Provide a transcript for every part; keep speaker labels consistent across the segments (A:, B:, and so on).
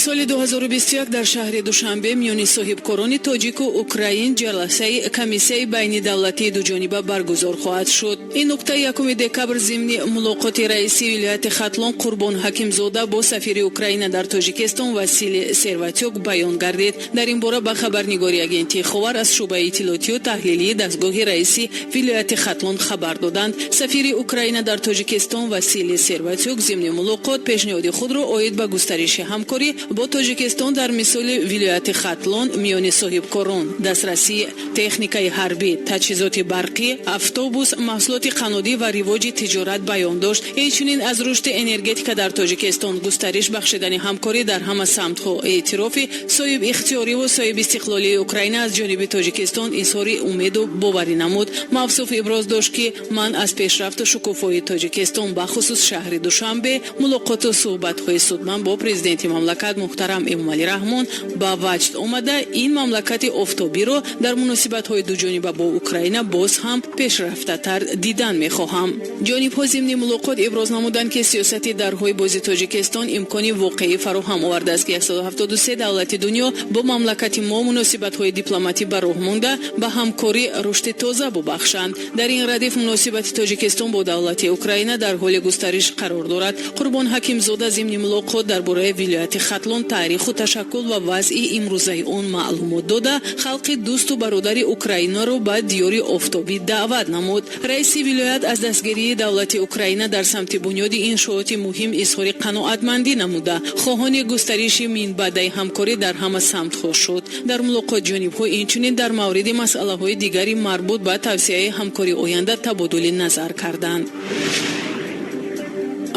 A: Соли 2021 дар шаҳри Душанбе миёни соҳибкорони тоҷику украин ҷаласаи комиссияи байнидавлатии дуҷониба баргузор хоҳад шуд. Ин нукта 1 декабр зимни мулоқоти раиси вилояти Хатлон Қурбон Ҳакимзода бо сафири Украина дар Тоҷикистон Василий Серватюк баён гардид. Дар ин бора ба хабарнигори агентии «Ховар» аз шӯъбаи иттилоотию таҳлилии дастгоҳи раиси вилояти Хатлон хабар доданд. Сафири Украина дар Тоҷикистон Василий Серватюк зимни мулоқот пешниҳоди худро оид ба густариши ҳамкорӣ бо Тоҷикистон дар мисоли вилояти Хатлон миёни соҳибкорон, дастрасии техникаи ҳарбӣ, таҷҳизоти барқӣ, автобус, маҳсулоти қаннодӣ ва ривоҷи тиҷорат баён дошт. Инчунин аз рушди энергетика дар Тоҷикистон, густариш бахшидани ҳамкорӣ дар ҳама самтҳо, эътирофи соҳибихтиёриву соҳибистиқлолии Украина аз ҷониби Тоҷикистон изҳори умеду боварӣ намуд. Мавсуф иброз дошт, ки ман аз пешрафту шукуфоии Тоҷикистон, бахусус шаҳри Душанбе, мулоқоту суҳбатҳои судманд бо президенти мамлакат муҳтарам Эмомалӣ Раҳмон ба ваҷд омада, ин мамлакати офтобиро дар муносибатҳои дуҷониба бо Украина боз ҳам пешрафтатар дидан мехоҳам. Ҷонибҳо зимни мулоқот иброз намуданд, ки сиёсати дарҳои бози Тоҷикистон имкони воқеӣ фароҳам овардааст, ки 173 давлати дунё бо мамлакати мо муносибатҳои дипломатӣ ба роҳ монда, ба ҳамкорӣ рушди тоза бубахшанд. Дар ин радиф муносибати Тоҷикистон бо давлати Украина дар ҳоли густариш қарор дорад. Қурбон Ҳакимзода зимни мулоқот дар бораи вилояти Хатлон, таъриху ташаккул ва вазъи имрӯзаи он маълумот дода, халқи дӯсту бародари Украинаро ба диёри офтобӣ даъват намуд. Раиси вилоят аз дастгирии давлати Украина дар самти бунёди иншооти муҳим изҳори қаноатмандӣ намуда, хоҳони густариши минбаъдаи ҳамкорӣ дар ҳама самтҳо шуд. Дар мулоқот ҷонибҳо инчунин дар мавриди масъалаҳои дигари марбут ба тавсеаи ҳамкории оянда табодули назар карданд.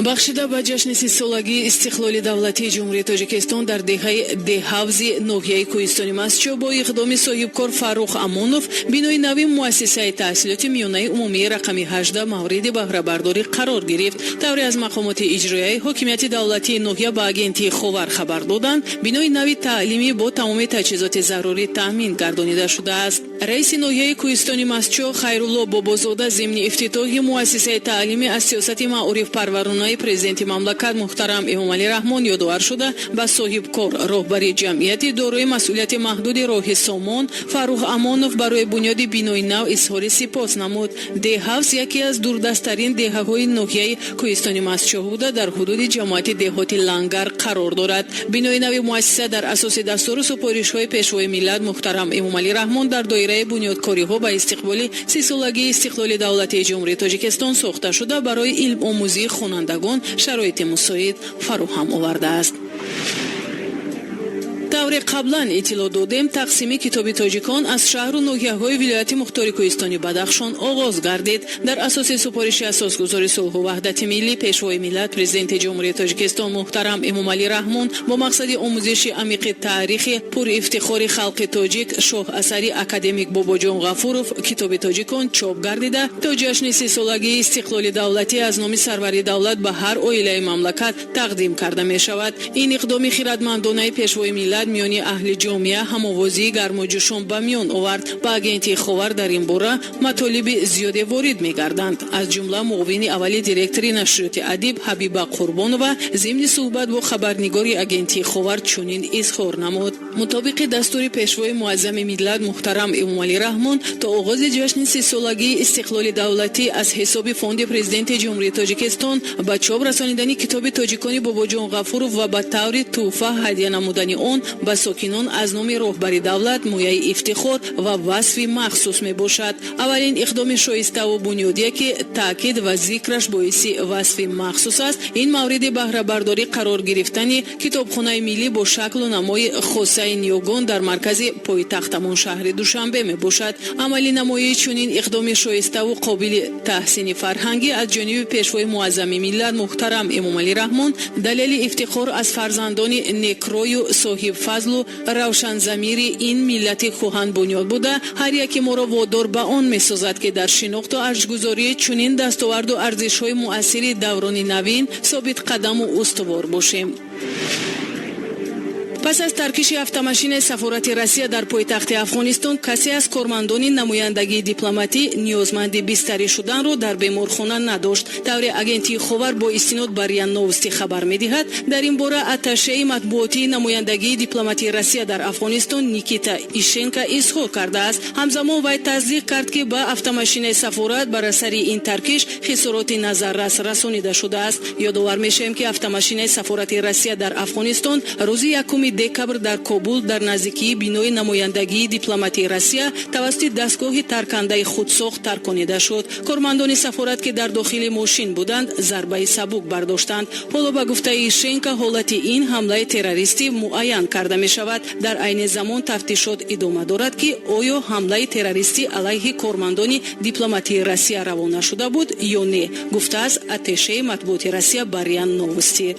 A: Бахшида ба ҷашни 30-солагии истиқлоли давлатии Ҷумҳурии Тоҷикистон дар деҳаи Деҳавзи ноҳияи Кӯҳистони Мастчоҳ бо иқдоми соҳибкор Фаррух Амонов бинои нави муассисаи таҳсилоти миёнаи умумии рақами 18 мавриди баҳрабардорӣ қарор гирифт. Тавре аз мақомоти иҷроияи ҳокимияти давлатии ноҳия ба агентии «Ховар» хабар доданд, бинои нави таълимӣ бо тамоми таҷҳизоти зарурӣ таъмин гардонида шудааст. Раиси ноҳияи Кӯҳистони Мастчоҳ Хайрулло Бобозода зимни ифтитоҳи муассисаи таълимӣ аз сиёсати маорифпарваронаи президенти мамлакат муҳтарам Эмомалӣ Раҳмон ёдовар шуда, ба соҳибкор, роҳбари ҷамъияти дорои масъулияти маҳдуди «Роҳи Сомон» Фаррух Амонов барои бунёди бинои нав изҳори сипос намуд. Деҳавз яке аз дурдасттарин деҳаҳои ноҳияи Кӯҳистони Мастчоҳ буда, дар ҳудуди ҷамоати деҳоти Лангар қарор дорад. Бинои нави муассиса дар асоси дастуру супоришҳои пешвои миллат муҳтарам Эмомалӣ Раҳмон дар доираи бунёдкориҳо ба истиқболи 30-солагии истиқлоли давлатии Ҷумҳурии Тоҷикистон сохта шуда, барои илмомӯзии хонандагон шароити мусоид фароҳам овардааст. Тавре қаблан иттилоъ додем, тақсими китоби тоҷикон аз шаҳру ноҳияҳои вилояти мухтори Кӯҳистони Бадахшон оғоз гардид. Дар асоси супориши асосгузори сулҳу ваҳдати миллӣ, пешвои миллат, президенти Ҷумҳурии Тоҷикистон муҳтарам Эмомалӣ Раҳмон бо мақсади омӯзиши амиқи таърихи пурифтихори халқи тоҷик, шоҳ асари академик Бобоҷон Ғафуров, китоби тоҷикон чоп гардида, то ҷашни 30-солагии истиқлоли давлатӣ аз номи сарвари давлат ба ҳар оилаи мамлакат тақдим карда мешавад. Ин иқдоми хиратмандонаи пешвои миллат миёни аҳли ҷомеа ҳамовозии гарму ҷӯшон ба миён овард. Ба агентии «Ховар» дар ин бора матолиби зиёде ворид мегарданд. Аз ҷумла муовини аввали директори нашриёти «Адиб» Ҳабиба Қурбонова зимни суҳбат бо хабарнигори агентии «Ховар» чунин изҳор намуд: «Мутобиқи дастури пешвои муаззами миллат муҳтарам Эмомалӣ Раҳмон, то оғози ҷашни 30-солагии истиқлоли давлатӣ аз ҳисоби фонди президенти Ҷумҳурии Тоҷикистон ба чоп расонидани китоби тоҷикони Бобоҷон Ғафуров ва ба таври тӯҳфа ҳадя намудани он ба сокинон аз номи роҳбари давлат мояи ифтихор ва васфи махсус мебошад. Аввалин иқдоми шоиставу бунёдие, ки таъкид ва зикраш боиси васфи махсус аст, ин мавриди баҳрабардорӣ қарор гирифтани китобхонаи миллӣ бо шаклу намои хосаи ниёгон дар маркази пойтахтамон, шаҳри Душанбе, мебошад. Амалӣ намоии чунин иқдоми шоиставу қобили таҳсини фарҳангӣ аз ҷониби пешвои муаззами миллат муҳтарам Эмомалӣ Раҳмон далели ифтихор аз фарзандони некрою соҳибфазлу равшанзамири ин миллати кӯҳанбунёд буда, ҳар яке моро водор ба он месозад, ки дар шинохту арҷгузории чунин дастоварду арзишҳои муассири даврони навин собитқадаму устувор бошем». Пас аз таркиши автомашинаи сафорати Россия дар пойтахти Афғонистон, касе аз кормандони намояндагии дипломатӣ ниёзманди бистарӣ шуданро дар беморхона надошт. Тавре агентии Ховар бо истинод ба РИА Новости хабар медиҳад, дар ин бора атташеи матбуотии намояндагии дипломатии Россия дар Афғонистон Никита Ишенко изҳор кардааст. Ҳамзамон вай тасдиқ кард, ки ба автомашинаи сафорат бар асари ин таркиш хисороти назаррас расонида шудааст. Ёдовар мешавем, ки автомашинаи сафорати Россия дар Афғонистон рӯзи 1 декабр дар Кобул, дар наздикии бинои намояндагии дипломатии Россия, тавассути дастгоҳи таркандаи худсохт тарконида шуд. Кормандони сафорат, ки дар дохили мошин буданд, зарбаи сабук бардоштанд. Ҳоло, ба гуфтаи Ишенко, ҳолати ин ҳамлаи террористӣ муайян карда мешавад. Дар айни замон тафтишот идома дорад, ки оё ҳамлаи террористӣ алайҳи кормандони дипломатии Россия равона шуда буд ё не, гуфтааст атташеи матбуоти Россия ба РИА Новости.